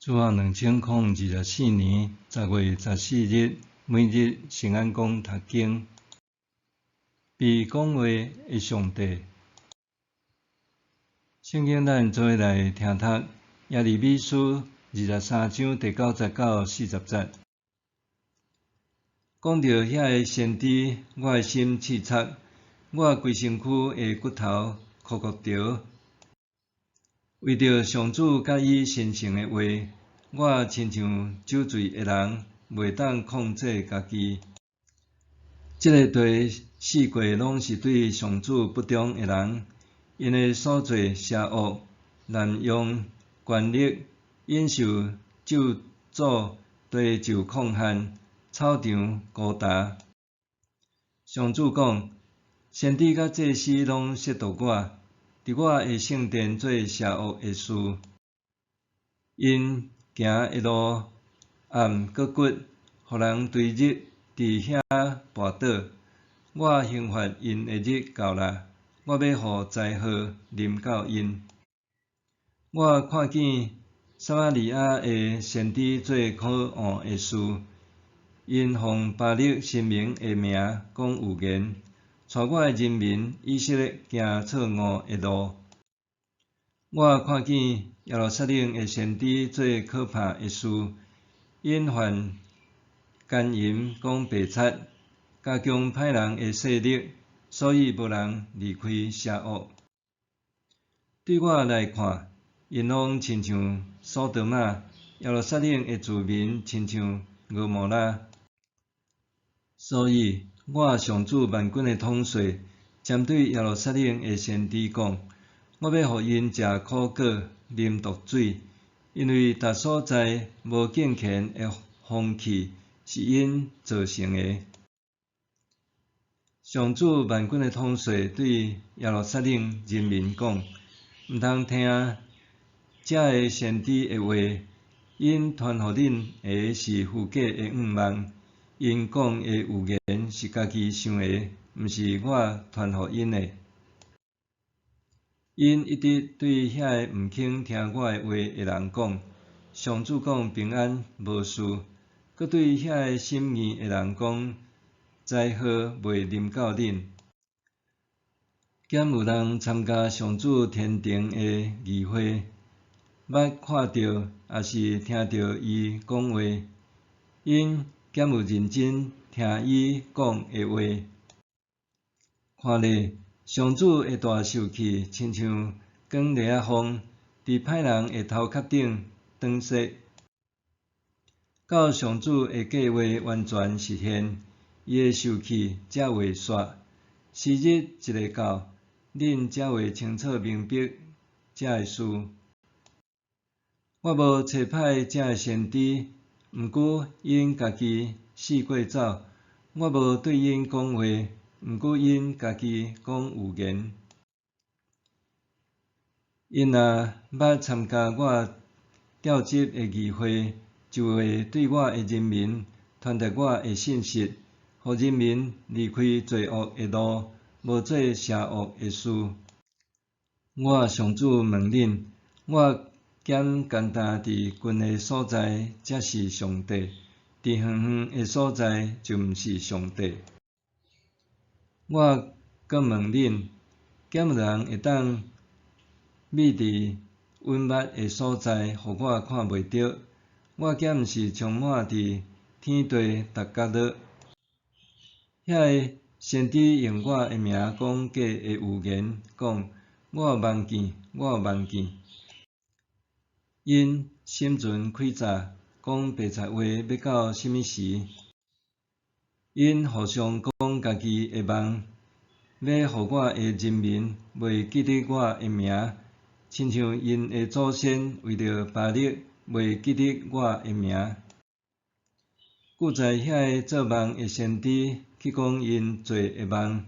主後2024年10月14日，每日聖安講讀經，被講話的上帝。聖經咱做伙來聽讀耶利米書23章第9節到40節。講著遐个先知，我的心刺赤，我規身軀的骨頭箍箍著。為著上主佮伊神聖的話，我親像酒醉的人，袂當控制家己。這个地四界攏是對上主不忠的人，𪜶的所做邪惡，濫用權力，忍受咒詛，地受犷旱，草場孤焦。上主講：先知佮祭司攏褻瀆我，佇我的聖殿做邪惡的事。𪜶行的路暗閣骨，予人追日佇遐跋倒。我刑罰𪜶的日到啦，我欲予災禍臨到𪜶。我看見撒瑪利亞的先知做可惡的事，𪜶奉巴力神明的名講預言，帶我的人民以色列行錯誤的路。我看見耶路撒冷的先知做可怕的事，𪜶犯姦淫講白賊，加強歹人的勢力，所以無人離開邪惡。對我來看，𪜶攏親像所多瑪，耶路撒冷的住民親像蛾摩拉。所以，我上主萬軍的統帥針對耶路撒冷的先知講：我欲予𪜶食苦果、啉毒水，因為逐所在無敬虔的風氣是𪜶造成的。上主萬軍的統帥對耶路撒冷人民講：毋通聽遮个先知的話，𪜶傳予恁的是虛假的願望，𪜶講的預言是家己想的，毋是我傳予𪜶的。𪜶一直對遐个毋肯聽我的話的人講：上主講平安無事；閣對遐个心硬的人講：災禍袂臨到恁。敢有人參加上主天庭的議會，捌看著，抑是聽著伊講話？𪜶敢有認真聽伊講的話？看咧，上主的大受氣，親像捲螺仔風，佇歹人的頭殼頂轉踅。到上主的計劃完全實現，伊的受氣才會煞。時日一下到，恁才會清楚明白這个事。我無差派這个先知，毋過𪜶家己四過走；我無對𪜶講話，毋過𪜶家己講預言。𪜶若捌參加我調集的議會，就會對我的人民傳達我的信息，予人民離開罪惡的路，無做邪惡的事。我上主問恁：我敢干焦佇近的所在才是上帝，佇遠遠的所在就毋是上帝？我閣問恁：敢有人會當覕佇隱密的所在，予我看袂著？我敢毋是充滿佇天地逐角落？遐个先知用我的名講假的預言，講我有夢見，我有夢見。𪜶心存詭詐，講白賊話欲到啥物時？𪜶互相講家己的夢，欲予我的人民袂記得我的名，親像𪜶的祖先為著巴力袂記得我的名。故在遐个做夢的先知去講𪜶做的夢，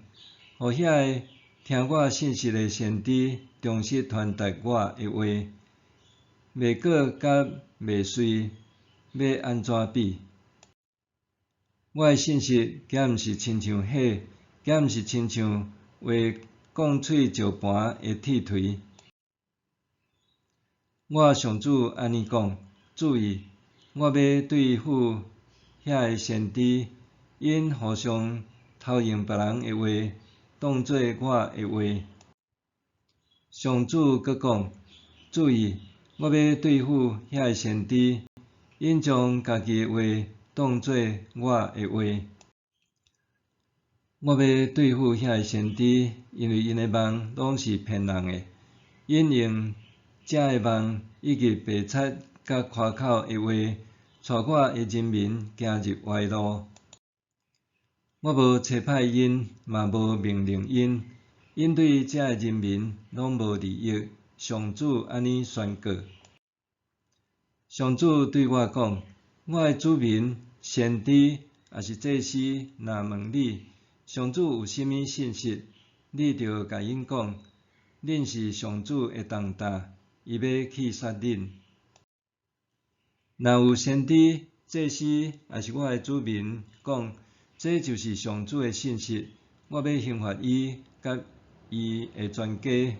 予遐个聽我信息的先知忠實傳達我的話。麥果佮麥穗欲按怎比？我的信息敢毋是親像火，敢毋是親像劃鋼碎石盤的鐵錘？我上主按呢講：注意，我欲對付遐个先知，𪜶互相偷用別人的話，當做我的話。上主閣講：注意，我欲對付遐个先知，𪜶將家己的話當做我的話。我欲對付遐个先知，因為𪜶的夢攏是騙人的，𪜶用這个夢以及白賊佮誇口的話，帶我的人民行入歪路。我無差派𪜶，嘛無命令𪜶，𪜶對這个人民攏無利益。上主按呢宣告。上主對我講：我的子民、先知抑是祭司，若問你，上主有啥物信息，你著共𪜶講，恁是上主的重擔，伊欲棄殺恁。若有先知、祭司，抑是我的子民講，這就是上主的信息，我欲刑罰伊佮伊的全家。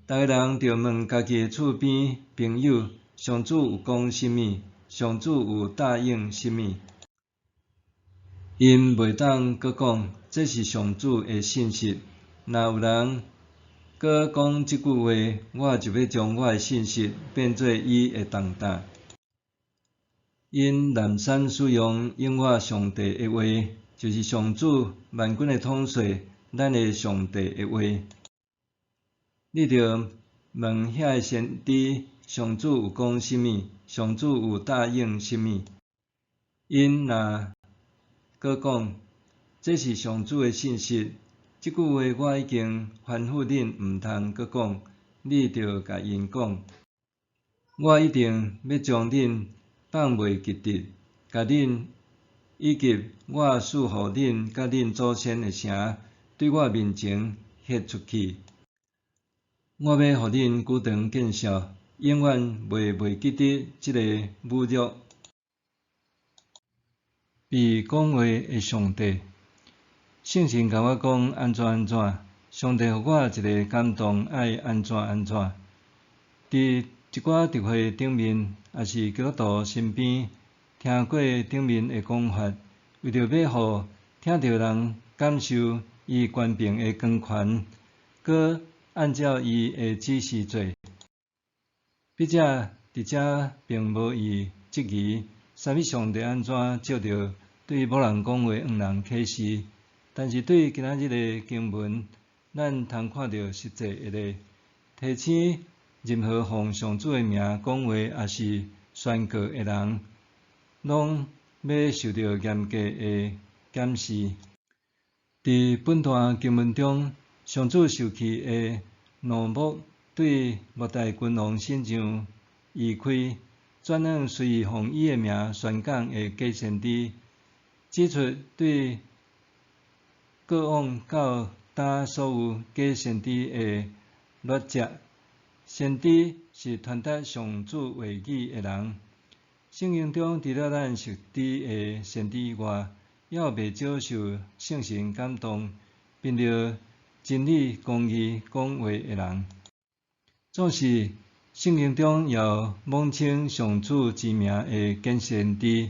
逐个人著問家己的厝邊朋友，上主有講啥物？上主有答應啥物？𪜶袂當閣講，這是上主的信息。若有人閣講這句話，我就欲將我的信息變做伊的重擔。𪜶濫散使用應我上帝的話，就是上主萬軍的統帥，咱的上帝的話。你著問遐个先知，上主有講啥物？上主有答應啥物？𪜶若閣講，這是上主的信息，這句話我已經吩咐恁毋通閣講，你著共𪜶講，我一定欲將恁放袂記得，共恁以及我賜予恁佮恁祖先的城，對我面前彼出去。我欲予恁久長見笑，永遠袂袂記得這个侮辱。被講話的上帝，聖神共我講按怎按怎，上帝予我一个感動，愛按怎按怎。佇一寡特會頂面，抑是基督徒身邊，聽過頂面的講法，為著欲予聽著人感受伊權柄的光環，閣按照伊的指示做。筆者佇遮並無意質疑，啥物上帝按怎藉著對某人講話向人啟示，但是對今仔日的經文，咱通看著實際的例，提醒任何奉上主的名講話抑是宣告的人，攏欲受著嚴格的檢視。佇本段經文中，上主受氣的怒目對末代君王身上移開，轉向隨意奉伊的名宣講的假先知，指出對過往到今所有假先知的劣跡。先知是傳達上主話語的人。聖經中除了咱熟知的先知以外，也有袂少受聖神感動，憑著真理公義講話的人。總是聖經中也有妄稱上主之名的假先知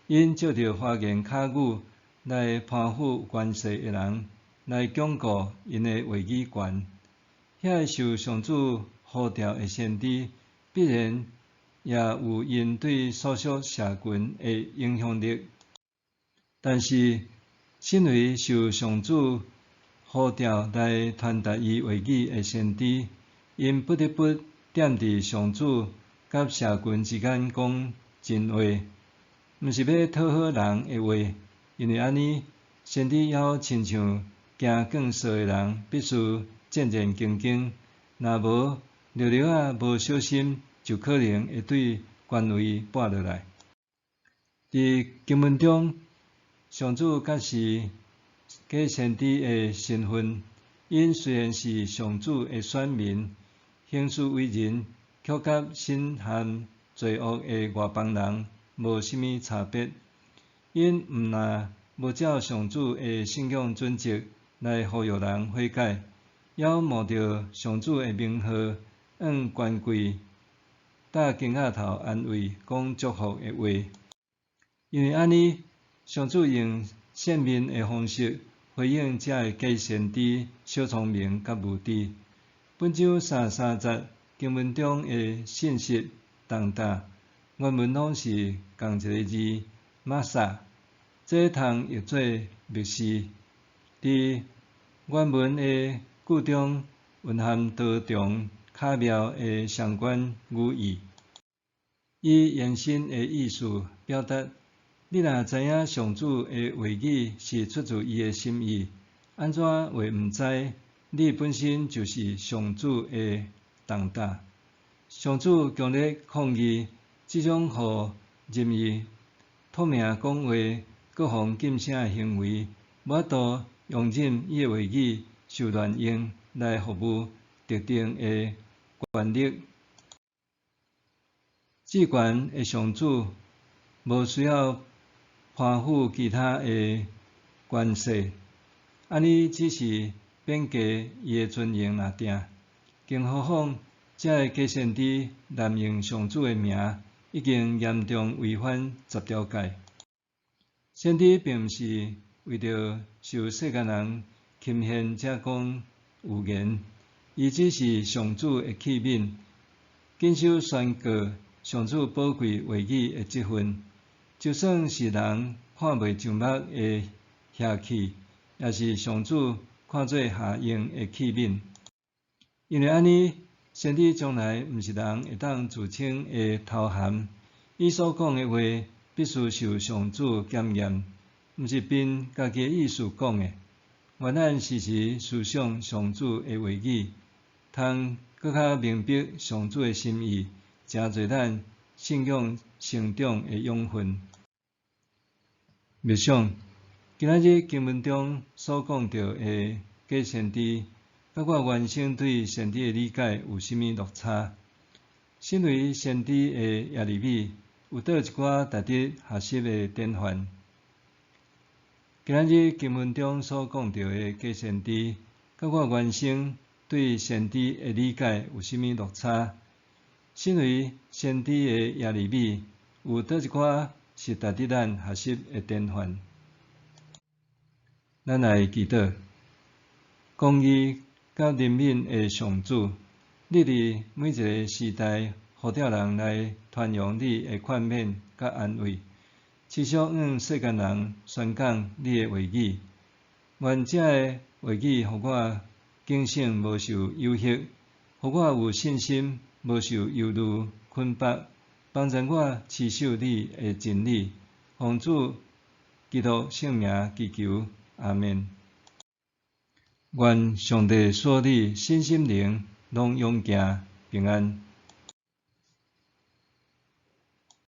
，𪜶藉著花言巧語來攀附權勢的人，來鞏固𪜶的話語權。遐个受上主呼召的先知，必然也有𪜶對所屬社群的影響力。但是，身為受上主呼召來傳達伊話語的先知，𪜶不得不踮佇上主佮社群之間講真話，毋是欲討好人的話，因為按呢，先知猶親像行鋼索的人，必須戰戰兢兢，若無略略仔無小心，就可能會對權位跋落來。佇經文中，上主揭示假先知的身份，𪜶雖然是上主的選民，行事為人卻佮深陷罪惡的外邦人無啥物差別。𪜶毋但無照上主的信仰準則來呼籲人悔改，猶冒著上主的名號，向權貴搭肩胛頭安慰、講祝福的話。因為按呢，上主用赦免的方式回應這个假先知小聰明佮無知。本章三三節經文中的信實重擔，原文攏是仝一个字瑪撒，這通譯做默示。佇原文的句中蘊含多重巧妙的相關語義，以延伸的意思表達：你若知影上主的話語是出自伊的心意，按怎會毋知你本身就是上主的重擔？上主強烈抗議這種予任意託名講話、閣予噤聲的行為，無法度容忍伊的話語受亂用來服務特定的權力。至懸的上主無需要攀附其他的權勢，按呢只是貶低伊的尊榮爾定。更何況，這个假先知濫用上主的名，已經嚴重違反十條誡。先知並毋是為著受世間人欽羨才講預言，伊只是上主的器皿，謹守宣告上主寶貴話語的職分。就算是人看袂上目的瓦器，也是上主看做合用的器皿。因為按呢，先知從來毋是人會當自稱的頭銜，伊所講的話必須受上主檢驗，毋是憑家己的意思講的。願咱時時思想上主的話語，通閣較明白上主的心意，成做咱信仰成長的養分。默想，今仔日經文中所講著的假先知，佮我原先對先知的理解有啥物落差？身為先知的耶利米，有佗一寡值得學習的典範？今仔日經文中所講著的假先知，佮我原先對先知的理解有啥物落差？身為先知的耶利米，有佗一寡是值得咱學習的典範？咱來祈禱，公義佮憐憫的上主，你佇每一个時代呼召人來傳揚你的勸勉佮安慰，持續向世間人宣講你的話語。願這个話語予我警醒，無受誘惑；予我有信心，無受憂慮捆縛，幫助我持守你的真理。奉主基督聖名祈求，阿們。願上帝賜你身心靈攏勇健平安。